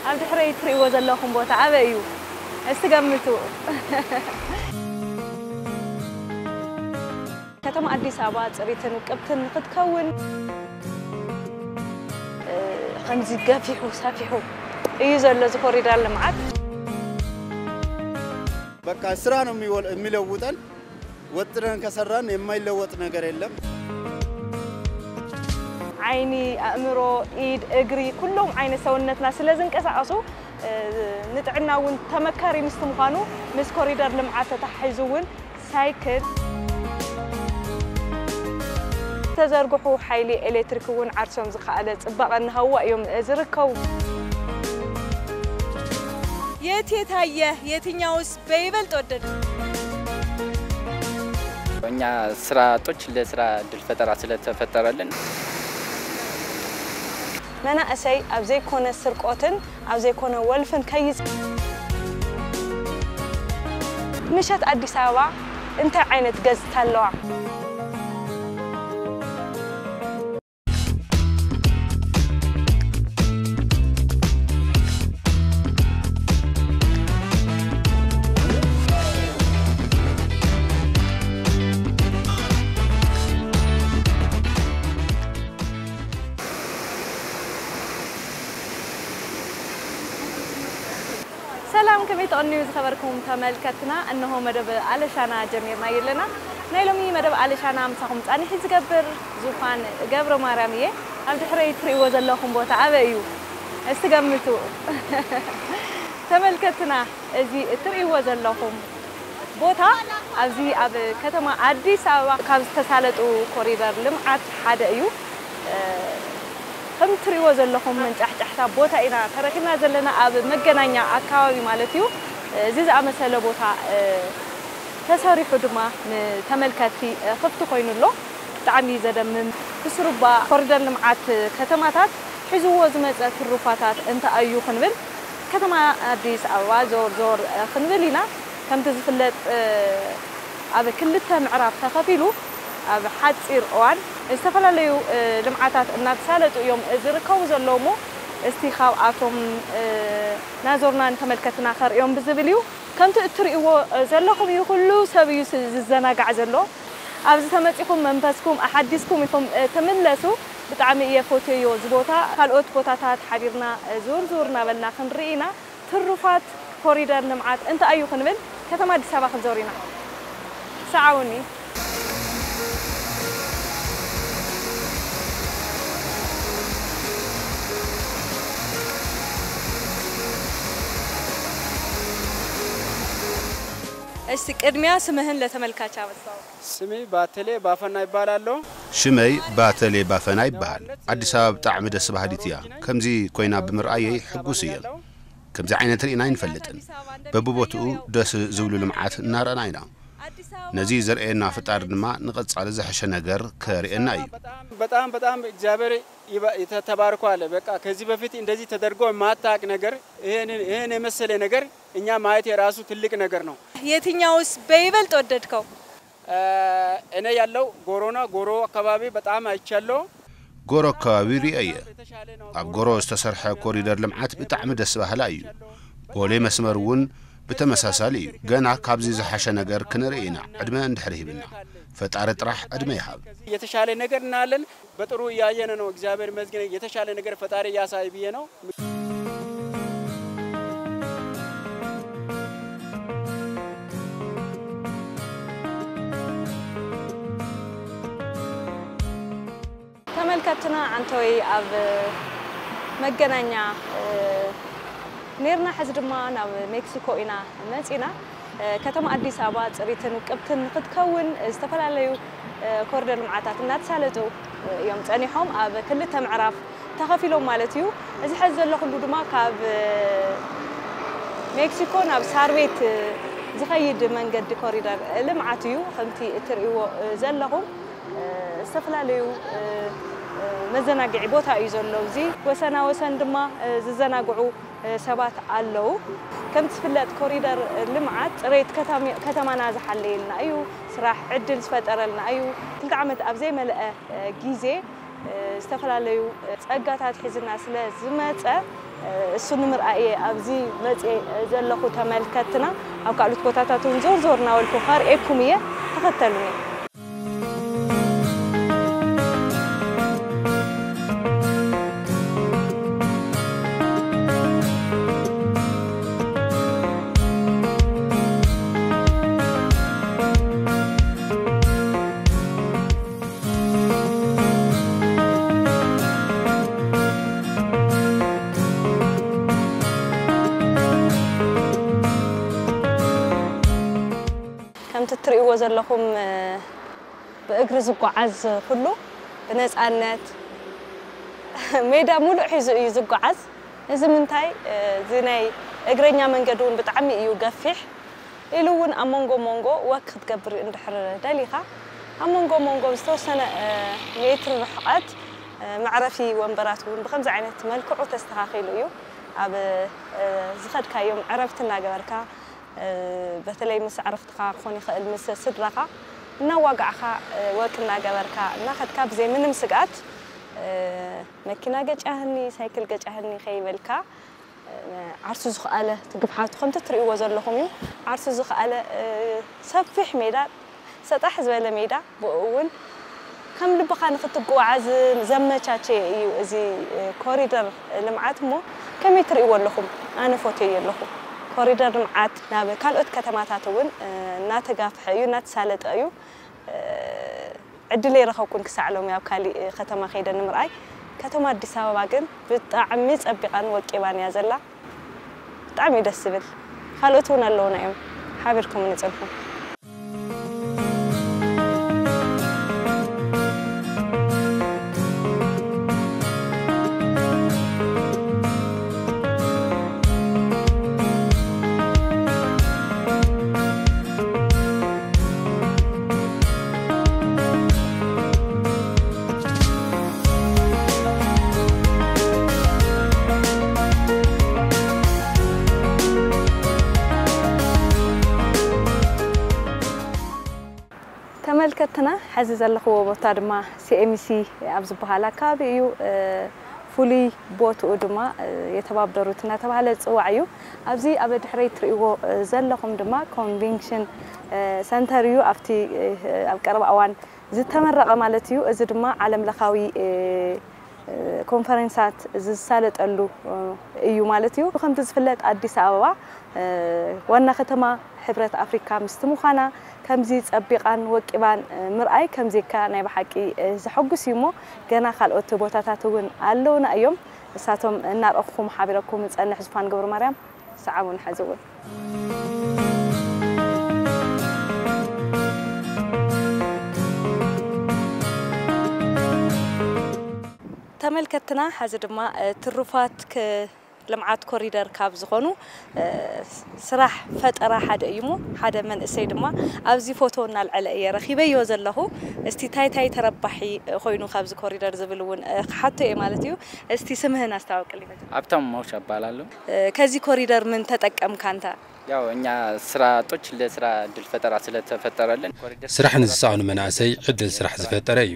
ኣብ ድሕረይ እትርእይዎ ዘለኹም ቦታ ኣበይ እዩ? እስቲ ገምቱ። ከተማ ኣዲስ ኣበባ ጽሪትን ውቅብትን ንክትከውን፣ እ፣ ከምዚ ገፊሑ ሰፊሑ እዩ ዘሎ እዚ ኮሪደር ልምዓት። በቃ ስራ ነው የሚወል- የሚለውጠን። ወጥረን ከሰራን የማይለወጥ ነገር የለም። ዓይኒ፣ ኣእምሮ፣ ኢድ፣ እግሪ፣ ኩሎም ዓይነት ሰውነትና ስለ ዝንቀሳቐሱ፣ እ፣ ንጥዕና እውን ተመካሪ ምስቲ ምዃኑ፣ ምስ ኮሪደር ልምዓት ተታሒዙ እውን ሳይክል ተዘርግሑ ሓይሊ ኤሌክትሪክ እውን ዓርሶም ዝኸኣለ ጽባቐ እናሃዋ እዮም ዝርከቡ። የት የት አየህ? የትኛውስ በይበልጥ ወደድከው? እኛ ስራ አጦች ለስራ እድል ፈጠራ ስለተፈጠረልን። መናእሰይ ኣብ ዘይኮነ ስርቆትን ኣብ ዘይኮነ ወልፍን ከይጽ-፣ ምሸት ኣዲስ ኣበባ እንታይ ዓይነት ገጽታ ኣለዋ? ሰላም፣ ከመይ ትቐንዩ ዝኸበርኩም ተመልከትና? እነሆ መደብ ኣለሻና ጀሚርናዮ ኣለና። ናይ ሎሚ መደብ ኣለሻና ምሳኹም ጻኒሒ ዝገብር ዙፋን ገብረ ማርያም እየ። ኣብ ድሕረይ እትርእይዎ ዘለኹም ቦታ ኣበይ እዩ? እስቲ ገምቱ። ተመልከትና፣ እዚ እትርእይዎ ዘለኹም ቦታ ኣብዚ ኣብ ከተማ ኣዲስ ኣበባ ካብ ዝተሳለጡ ኮሪደር ልምዓት ሓደ እዩ። እ፣ ከም እትርእይዎ ዘለኹም መንጫሕጫሕታ ቦታ ኢና ተረኺብና ዘለና፣ ኣብ መገናኛ ኣካባቢ ማለት እዩ። እዚ ዝኣመሰለ ቦታ፣ እ፣ ተሰሪሑ ድማ ንተመልከትቲ፣ እ፣ ክፍቲ ኮይኑ ኣሎ። ብጣዕሚ ዘደምም። ብስሩባ ኮሪደር ልምዓት ከተማታት ሒዝዎ ዝመጸ ትሩፋታት እንታይ እዩ ክንብል፣ ከተማ ኣዲስ ኣበባ ዞር ዞር ክንብል ኢና። ከምቲ ዝፍለጥ፣ ኣብ ክልተ ምዕራፍ ተኸፊሉ ኣብ ሓጺር እዋን ዝተፈላለዩ ልምዓታት እናተሳለጡ እዮም ዝርከቡ ዘለዉ እሞ፣ እስቲ ካብኣቶም እናዞርና ንተመልከትና ከርእዮም ብዝብል እዩ። ከምቲ እትርእይዎ ዘለኹም እዩ፣ ኩሉ ሰብ እዩ ዝዘናጋዕ ዘሎ። ኣብዚ ተመጺኹም መንፈስኩም ኣሓዲስኩም ኢኹም ትምለሱ። ብጣዕሚ እየ ፈትየዮ እዚ ቦታ። ካልኦት ቦታታት ሓቢርና ዙር ዙር እናበልና ክንርኢ ኢና። ትሩፋት ኮሪደር ልምዓት እንታይ እዩ ክንብል ከተማ ኣዲስ ኣበባ ክንዞር ኢና። ሰዓውኒ። እስቲ ቅድሚያ ስምህን ለተመልካች ኣበስታው። ስሜ ባተሌ ባፈና ይባላለሁ። ሽመይ ባተሌ ባፈና ይበሃል። ኣዲስ ኣበባ ብጣዕሚ ደስ በሃሊት እያ። ከምዚ ኮይና ብምርኣየይ ሕጉስ እየ። ከምዚ ዓይነት ርኢና ኣይንፈልጥን። በብቦትኡ ደስ ዝብሉ ልምዓት እናረኣና ኢና። ነዚ ዘርእየና ፈጣሪ ድማ ንቐጻሊ ዝሐሸ ነገር ከርእየና እዩ። በጣም በጣም በጣም እግዚአብሔር ይባ- የተ- ተባርኳል። በቃ ከዚህ በፊት እንደዚህ ተደርጎ የማታቅ ነገር ይሄን ይሄን የመሰለ ነገር እኛ ማየት የራሱ ትልቅ ነገር ነው። የትኛውስ በይበልጥ ወደድከው? እኔ ያለው ጎሮ ነው። ጎሮ አካባቢ በጣም አይቻለሁ። ጎሮ ከባቢ ርእየ እየ። ኣብ ጎሮ ዝተሰርሐ ኮሪደር ልምዓት ብጣዕሚ ደስ በሃላ እዩ። ቦሌ መስመር እውን ብተመሳሳሊ እዩ። ገና ካብዚ ዝሓሸ ነገር ክንርኢ ኢና፣ ዕድመ እንድሕር ሂብና። ፈጣሪ ጥራሕ ዕድመ ይሃብ። የተሻለ ነገር እናያለን። በጥሩ እያየን ነው። እግዚአብሔር ይመስገን። የተሻለ ነገር ፈጣሪ ያሳይ ብዬ ነው። ተመልከትና ዓንተወይ ኣብ መገናኛ፣ እ፣ ኔርና። ሕዚ ድማ ናብ ሜክሲኮ ኢና መጺና። እ፣ ከተማ ኣዲስ ኣበባ ጽሪትን ውቅብትን ንክትከውን ዝተፈላለዩ፣ እ፣ ኮሪደር ልምዓታት እናተሳለጡ፣ እ፣ እዮም ጸኒሖም። ኣብ ክልተ ምዕራፍ ተኸፊሎም ማለት እዩ። እዚ ሕዚ ዘለኹሉ ድማ ካብ፣ እ፣ ሜክሲኮ ናብ ሳር ቤት፣ እ፣ ዝኸይድ መንገዲ ኮሪደር ልምዓት እዩ። ከምቲ እትርእይዎ፣ እ፣ ዘለኹም፣ እ፣ ዝተፈላለዩ፣ እ፣ እ፣ መዘናግዒ ቦታ እዩ ዘሎ። እዚ ወሰና ወሰን ድማ፣ እ፣ ዝዘናግዑ፣ እ፣ ሰባት ኣለዉ። ከምቲ ዝፍለጥ ኮሪደር ልምዓት ጽሬት ከተሚ-፣ ከተማና ዝሓለየልና እዩ። ስራሕ ዕድል ዝፈጠረልና እዩ። ክልተ ዓመት ኣብ ዘይመልአ፣ እ፣ ግዜ፣ እ፣ ዝተፈላለዩ፣ እ፣ ጸጋታት ሒዝና ስለ ዝመጸ፣ እሱ ንምርኣይ እየ ኣብዚ መፅየ ዘለኹ። ተመልከትና ኣብ ካልኦት ቦታታት እውን ዞር ዞር እናበልኩ ከርእየኩም እየ። ተኸተሉኒ። ከምቲ እትርእይዎ ዘለኹም ብእግሪ ዝጓዓዝ ኩሉ ብነፃነት ሜዳ ሙሉእ ሒዙ እዩ ዝጓዓዝ። እዚ ምንታይ፣ እዚ ናይ እግረኛ መንገዲ እውን ብጣዕሚ እዩ ገፊሕ። ኢሉ እውን ኣብ መንጎ መንጎ ወክ ክትገብር እንድሕር ደሊኻ፣ ኣብ መንጎ መንጎ ዝተወሰነ ሜትር ርሕቐት መዕረፊ ወንበራት እውን ብከምዚ ዓይነት መልክዑ ተስተኻኺሉ እዩ። ኣብ ዝኸድካዮም ዕረፍቲ እናገበርካ፣ በተለይ ምስ ኣዕርኽትኻ ክኾን ይኽእል፣ ምስ ስድራኻ እናዋጋዕካ፣ ወክ እናገበርካ እናኸድካ ብዘይ ምንም ስግኣት፣ መኪና ገጫህኒ፣ ሳይክል ገጫህኒ ከይበልካ፣ ዓርሱ ዝኸኣለ ትግፍሓቱ ከምቲ እትርእይዎ ዘለኹም እዩ። ዓርሱ ዝኸኣለ ሰፊሕ ሜዳ፣ ሰጣሕ ዝበለ ሜዳ፣ ብኡ እውን ከም ልብኻ ንኽትጓዓዝ ዘመቻቸየ እዩ እዚ ኮሪደር ልምዓት። እሞ ከመይ ትርእይዎ ኣለኹም? ኣነ ፎትየዮ ኣለኹ። ኮሪደር ልምዓት ናብ ካልኦት ከተማታት እውን እናተጋፍሐ እዩ፣ እናተሳለጠ እዩ። ዕድል ኣይረኸብኩን ክሳዕ ሎሚ ኣብ ካሊእ ከተማ ከይደ ንምርኣይ። ከተማ ኣዲስ ኣበባ ግን ብጣዕሚ ጸቢቓን ወቂባን እያ ዘላ። ብጣዕሚ እዩ ደስ ዝብል። ካልኦት እውን ኣለዉና እዮም፣ ሓቢርኩም ንጽንሑ። ተመልከትና፣ ሕዚ ዘለኽዎ ቦታ ድማ ሲኤምሲ ኣብ ዝበሃል ኣከባቢ እዩ። ፍሉይ ቦትኡ ድማ የተባበሩት እናተባህለ ዝፅዋዕ እዩ። ኣብዚ ኣብ ድሕረይ ትርእይዎ ዘለኹም ድማ ኮንቬንሽን ሰንተር እዩ። ኣብቲ ኣብ ቀረባ እዋን ዝተመረቐ ማለት እዩ። እዚ ድማ ዓለም ለኻዊ ኮንፈረንሳት ዝሳለጠሉ እዩ ማለት እዩ። ከምቲ ዝፍለጥ ኣዲስ ኣበባ ዋና ከተማ ሕብረት ኣፍሪካ ምስቲ ምዃና፣ ከምዚ ጸቢቓን ወቂባን ምርኣይ ከምዚካ ናይ ብሓቂ ዘሐጉስ እዩ። እሞ ገና ካልኦት ቦታታት እውን ኣለውና እዮም። እሳቶም እናረእኹም ሓቢረኩም ጸንሕ። ዝፋን ገብረ ማርያም፣ ሰዓቡን ሓዚ እውን። ተመልከትና፣ ሕዚ ድማ ትሩፋት ልምዓት ኮሪደር ካብ ዝኾኑ ስራሕ ፈጠራ ሓደ እዩ። እሞ ሓደ መንእሰይ ድማ ኣብዚ ፎቶ እናልዐለ እየ ረኺበዮ ዘለኹ። እስቲ እንታይ እንታይ ተረባሒ ኮይኑ ካብዚ ኮሪደር ዝብል እውን ክሓቶ እየ ማለት እዩ። እስቲ ስምህን ኣስተዋውቅልኝ። ሀብታሙ መውሻ እባላለሁ። ከዚህ ኮሪደር ምን ተጠቀምክ አንተ? ያው እኛ ስራ አጦች ለስራ እድል ፈጠራ ስለተፈጠረልን። ስራሕ ንዝሰኣኑ መናእሰይ ዕድል ስራሕ ዝፈጠረ እዩ።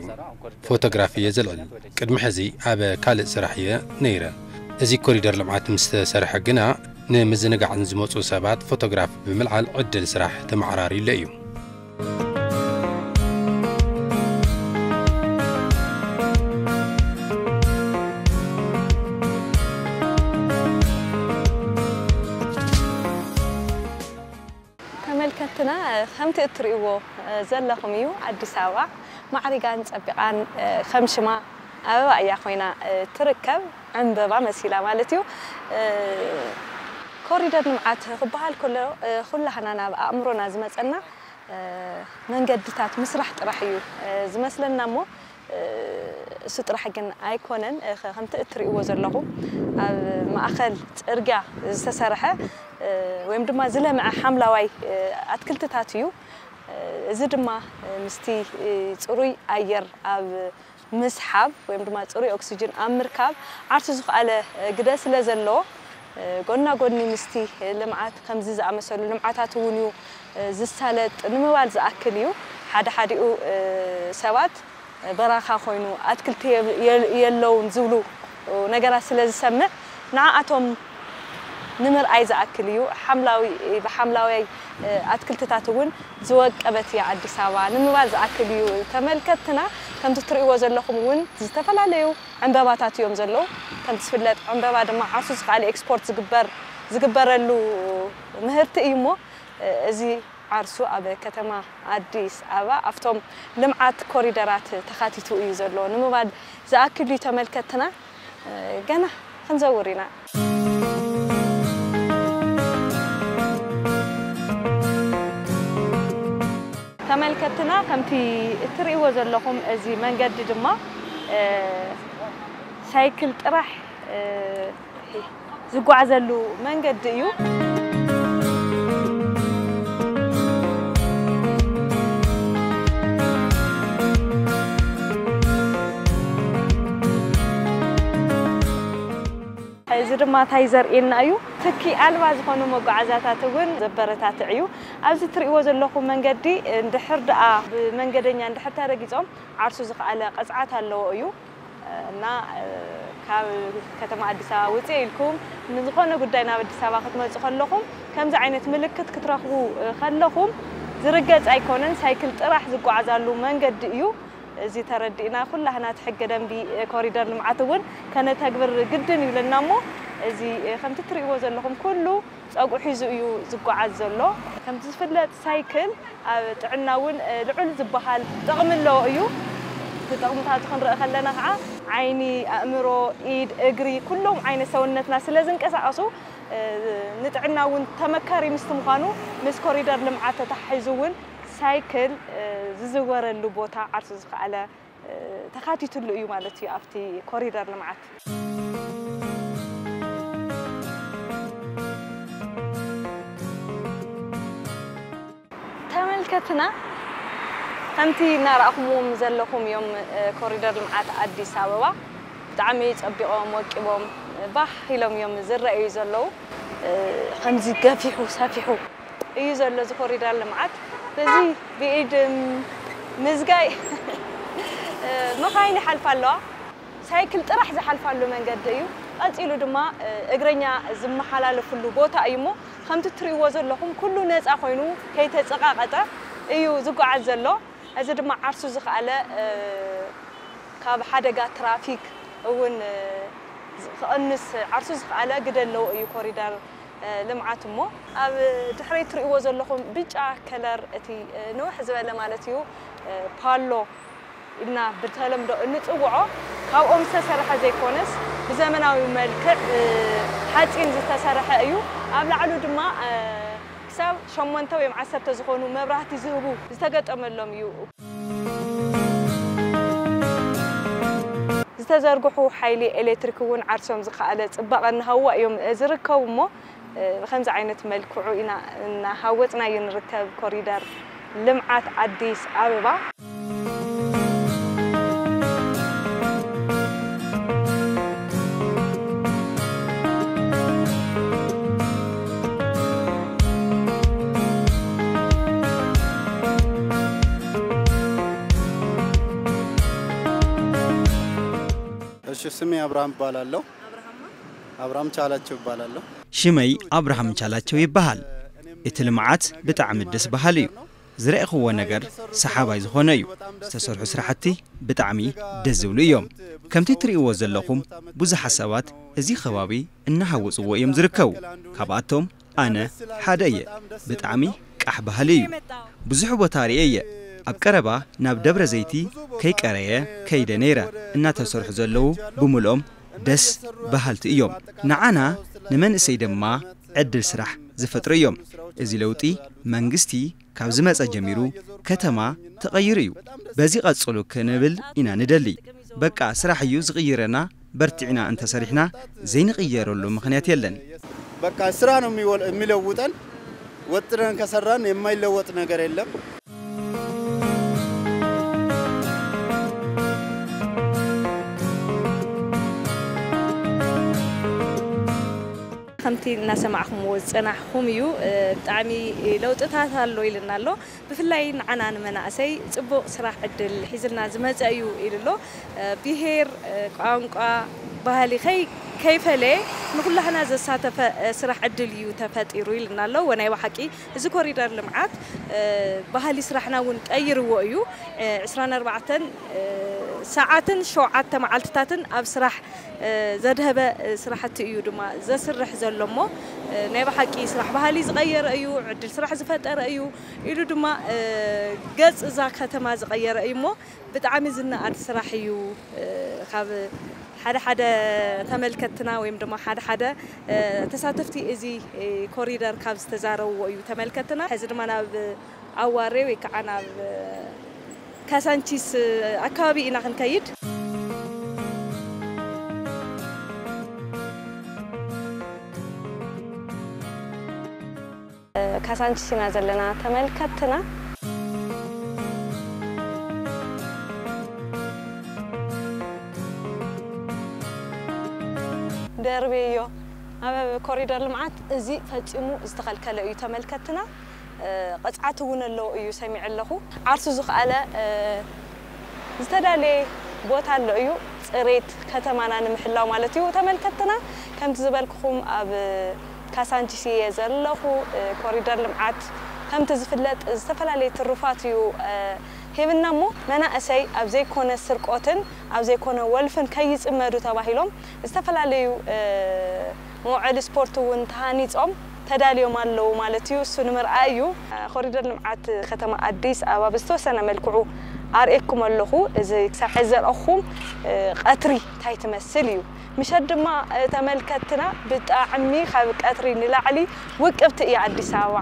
ፎቶግራፍ እየ ዘልዕል። ቅድሚ ሕዚ ኣብ ካልእ ስራሕ እየ ነይረ። እዚ ኮሪደር ልምዓት ምስ ተሰርሐ ግና፣ ንምዝንጋዕ ንዝመጹ ሰባት ፎቶግራፍ ብምልዓል ዕድል ስራሕ ተመዓራርዩለ እዩ። ተመልከትና፣ ከምቲ እትርእይዎ ዘለኹም እዩ። ኣዲስ ኣበባ ማዕሪጋን ጸቢቓን ከም ሽማ ኣበባ እያ ኮይና ትርከብ። ዕምበባ መሲላ ማለት እዩ። ኮሪደር ልምዓት ክበሃል ከሎ፣ ኩላህና ናብ ኣእምሮና ዝመጸና መንገድታት ምስራሕ ጥራሕ እዩ ዝመስለና። እሞ እሱ ጥራሕ ግን ኣይኮነን። ከምቲ እትርእይዎ ዘለኹም፣ ኣብ ማእኸል ጽርግያ ዝተሰርሐ ወይም ድማ ዝለምዐ ሓምላዋይ ኣትክልትታት እዩ። እዚ ድማ ምስቲ ጽሩይ ኣየር ኣብ ምስሓብ ወይም ድማ ጽሩይ ኦክሲጅን ኣብ ምርካብ ዓርሱ ዝኸኣለ ግደ ስለ ዘለዎ፣ ጎና ጎኒ ምስቲ ልምዓት፣ ከምዚ ዝኣመሰሉ ልምዓታት እውን እዩ ዝሳለጥ ንምባል ዝኣክል እዩ። ሓደ ሓዲኡ ሰባት በራኻ ኮይኑ፣ ኣትክልቲ የብ-፣ የል-፣ የለውን ዝብሉ ነገራት ስለ ዝሰምዕ፣ ንዓኣቶም ንምርኣይ ዝኣክል እዩ። ሓምላዊ ብሓምላዊ ኣትክልትታት እውን ዝወቀበት እያ ኣዲስ ኣበባ ንምባል ዝኣክል እዩ። ተመልከትና ከምቲ ትርእይዎ ዘለኹም እውን ዝተፈላለዩ ዕምበባታት እዮም ዘለዉ። ከምቲ ዝፍለጥ ዕምበባ ድማ ዓርሱ ዝኸኣለ ኤክስፖርት ዝግበር ዝግበረሉ ምህርቲ እዩ እሞ እዚ ዓርሱ ኣብ ከተማ ኣዲስ ኣበባ ኣብቶም ልምዓት ኮሪደራት ተኻቲቱ እዩ ዘሎ ንምባል ዝኣክል እዩ። ተመልከትና ገና ክንዘውር ኢና። ተመልከትና ከምቲ እትርእይዎ ዘለኹም እዚ መንገዲ ድማ ሳይክል ጥራሕ ዝጓዓዘሉ መንገዲ እዩ። እዚ ድማ እንታይ ዘርእየና እዩ? ትኪ ኣልባ ዝኾኑ መጓዓዛታት እውን ዘበረታትዕ እዩ። ኣብዚ ትርእይዎ ዘለኹም መንገዲ እንድሕር ደኣ ብመንገደኛ እንድሕር ተረጊጾም ዓርሱ ዝኸኣለ ቅፅዓት ኣለዎ እዩ። እና ካብ ከተማ ኣዲስ ኣበባ ውፅእ ኢልኩም ንዝኾነ ጉዳይ ናብ ኣዲስ ኣበባ ክትመፁ ከለኹም ከምዚ ዓይነት ምልክት ክትረኽቡ ከለኹም ዝርገፅ ኣይኮነን፣ ሳይክል ጥራሕ ዝጓዓዛሉ መንገዲ እዩ። እዚ ተረዲእና ኩላህና እቲ ሕገ ደንቢ ኮሪደር ልምዓት እውን ከነተግብር ግድን ይብለና እሞ እዚ ከምቲ ትርእይዎ ዘለኹም ኩሉ ፀጉ ሒዙ እዩ ዝጓዓዝ ዘሎ። ከምቲ ዝፍለጥ ሳይክል ኣብ ጥዕና እውን ልዑል ዝበሃል ጥቕሚ ኣለዎ እዩ። እቲ ጥቕምታቱ ክንርኢ ከለና ከዓ ዓይኒ፣ ኣእምሮ፣ ኢድ፣ እግሪ ኩሎም ዓይነት ሰውነትና ስለ ዝንቀሳቐሱ ንጥዕና እውን ተመካሪ ምስቲ ምዃኑ ምስ ኮሪደር ልምዓት ተተሓሒዙ እውን ሳይክል ዝዝወረሉ ቦታ ዓርሱ ዝኸኣለ ተኻቲትሉ እዩ ማለት እዩ ኣብቲ ኮሪደር ልምዓት። ተመልከትና ከምቲ እናረኣኹምዎም ዘለኹም እዮም ኮሪደር ልምዓት ኣዲስ ኣበባ ብጣዕሚ ፀቢቖም ወቂቦም ባህ ኢሎም እዮም ዝረኣዩ ዘለዉ። ከምዚ ገፊሑ ሰፊሑ እዩ ዘሎ እዚ ኮሪደር ልምዓት። በዚ ብኢድ ምዝጋይ መኻይን ይሓልፋ ኣለዋ። ሳይክል ጥራሕ ዝሓልፋሉ መንገዲ እዩ። ቀፂሉ ድማ እግረኛ ዝመሓላለፍሉ ቦታ እዩ እሞ ከምቲ ትርእይዎ ዘለኹም ኩሉ ነፃ ኮይኑ ከይተፀቃቐጠ እዩ ዝጓዓዝ ዘሎ። እዚ ድማ ዓርሱ ዝኸኣለ ካብ ሓደጋ ትራፊክ እውን ክቕንስ ዓርሱ ዝኸኣለ ግደ ኣለዎ እዩ ኮሪደር ልምዓት እሞ ኣብ ድሕረይ ትርእይዎ ዘለኹም ብጫ ከለር እቲ ንውሕ ዝበለ ማለት እዩ ፓሎ ኢልና ብተለምዶ እንፅውዖ ካብ ኦም ዝተሰርሐ ዘይኮነስ ብዘመናዊ መልክዕ ሓፂን ዝተሰርሐ እዩ። ኣብ ላዕሉ ድማ ክሳብ ሸሞንተ ወይ ዓሰርተ ዝኾኑ መብራህቲ ዝህቡ ዝተገጠመሎም እዩ። ዝተዘርግሑ ሓይሊ ኤሌክትሪክ እውን ዓርሶም ዝኸኣለ ፅባቐ እናሃዋ እዮም ዝርከቡ እሞ ብኸምዚ ዓይነት መልክዑ ኢና እናሃወፅናዮ ንርከብ ኮሪደር ልምዓት ኣዲስ ኣበባ። እሺ፣ ስሜ ኣብርሃም እባላለሁ። ኣብርሃም ቻላቸው እባላለሁ። ሽመይ ኣብርሃም ቻላቸው ይበሃል። እቲ ልምዓት ብጣዕሚ ደስ በሃሊ እዩ። ዝረኣኹዎ ነገር ሰሓባይ ዝኾነ እዩ። ዝተሰርሑ ስራሕቲ ብጣዕሚ ደስ ዝብሉ እዮም። ከምቲ ትርእይዎ ዘለኹም ብዙሓት ሰባት እዚ ከባቢ እናሃወፅዎ እዮም ዝርከቡ። ካብኣቶም ኣነ ሓደ እየ። ብጣዕሚ ቃሕ በሃሊ እዩ። ብዙሕ ቦታ ርእየ እየ። ኣብ ቀረባ ናብ ደብረ ዘይቲ ከይቀረየ ከይደ ነይረ። እናተሰርሑ ዘለዉ ብምልኦም ደስ በሃልቲ እዮም። ንዓና ንመንእሰይ ድማ ዕድል ስራሕ ዝፈጥሩ እዮም። እዚ ለውጢ መንግስቲ ካብ ዝመጸ ጀሚሩ ከተማ ተቐይሩ እዩ። በዚ ቀጽሉ ክንብል ኢና ንደሊ። በቃ ስራሕ እዩ ዝቕይረና። በርቲዕና እንተሰሪሕና ዘይንቕየረሉ ምኽንያት የለን። በቃ ስራ ነው የሚወል-፣ የሚለውጠን። ወጥረን ከሰራን የማይለወጥ ነገር የለም። ከምቲ እናሰማዕኹምዎ ዝጸናሕኹም እዩ። እ፣ ብጣዕሚ ለውጥታት ኣሎ ኢልና ኣሎ። ብፍላይ ንዓና ንመናእሰይ ጽቡቕ ስራሕ ዕድል ሒዝልና ዝመጸ እዩ ኢሉ ኣሎ። እ፣ ብሄር፣ እ፣ ቋንቋ፣ ባህሊ ከይ ከይፈለየ ንኩላህና ዘሳተፈ ስራሕ ዕድል እዩ ተፈጢሩ ኢልና ኣሎ። ወናይ ብሓቂ እዚ ኮሪደር ልምዓት ባህሊ ስራሕና እውን ቀይርዎ እዩ። ዕስራን ኣርባዕተን ሰዓትን ሸውዓተ መዓልትታትን ኣብ ስራሕ ዘድሀበ ስራሕቲ እዩ ድማ ዘስርሕ ዘሎ እሞ ናይ ብሓቂ ስራሕ ባህሊ ዝቐየረ እዩ፣ ዕድል ስራሕ ዝፈጠረ እዩ፣ ኢሉ ድማ ገፅ እዛ ከተማ ዝቐየረ እዩ እሞ ብጣዕሚ ዝነኣድ ስራሕ እዩ። ካብ ሓደ ሓደ ተመልከትና ወይም ድማ ሓደ ሓደ ተሳተፍቲ እዚ ኮሪደር ካብ ዝተዛረብዎ እዩ ተመልከትና። ሕዚ ድማ ናብ ኣዋሬ ወይ ከዓ ናብ ካሳንቺስ ኣካባቢ ኢና ክንከይድ። ካሳንቺስ ኢና ዘለና ተመልከትና። ደርቤዮ ኣብ ኮሪደር ልምዓት እዚ ፈፂሙ ዝተኸልከለ እዩ ተመልከትና። ቅፅዓት እውን ኣለዎ እዩ ሰሚዐ ኣለኹ። ዓርሱ ዝኸኣለ ዝተዳለየ ቦታ ኣሎ እዩ፣ ፅሬት ከተማና ንምሕላው ማለት እዩ። ተመልከትና ከምቲ ዝበልኩኹም ኣብ ካሳንቺስ እየ ዘለኹ። ኮሪደር ልምዓት ከምቲ ዝፍለጥ ዝተፈላለየ ትሩፋት እዩ ሂብና እሞ መናእሰይ ኣብ ዘይኮነ ስርቆትን ኣብ ዘይኮነ ወልፍን ከይፅመዱ ተባሂሎም ዝተፈላለዩ መውዓሊ ስፖርት እውን ተሃኒፆም ተዳልዮም ኣለዉ ማለት እዩ። እሱ ንምርኣይ እዩ። ኮሪደር ልምዓት ከተማ ኣዲስ ኣበባ ብዝተወሰነ መልክዑ ኣርእየኩም ኣለኹ። እዚ ክሳብ ሕዚ ዘርእኹም ቀትሪ እንታይ ትመስል እዩ። ምሸት ድማ ተመልከትና ብጣዕሚ ካብ ቀትሪ ንላዕሊ ውቅብቲ እያ ኣዲስ ኣበባ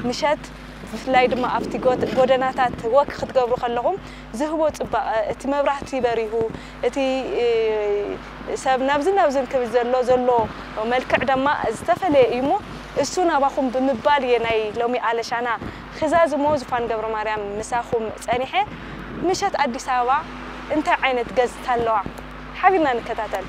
ምሸት። ብፍላይ ድማ ኣብቲ ጎደናታት ወክ ክትገብሩ ከለኹም ዝህቦ ፅባቐ፣ እቲ መብራህቲ በሪሁ፣ እቲ ሰብ ናብዚ ናብዝን ክብል ዘሎ ዘሎ መልክዕ ድማ ዝተፈለየ እዩ እሞ እሱ ናባኹም ብምባል እየ ናይ ሎሚ ኣለሻና ክዛዝሞ። ዝፋን ገብረ ማርያም ምሳኹም ፀኒሐ። ምሸት ኣዲስ ኣበባ እንታይ ዓይነት ገፅታ ኣለዋ? ሓቢርና ንከታተል።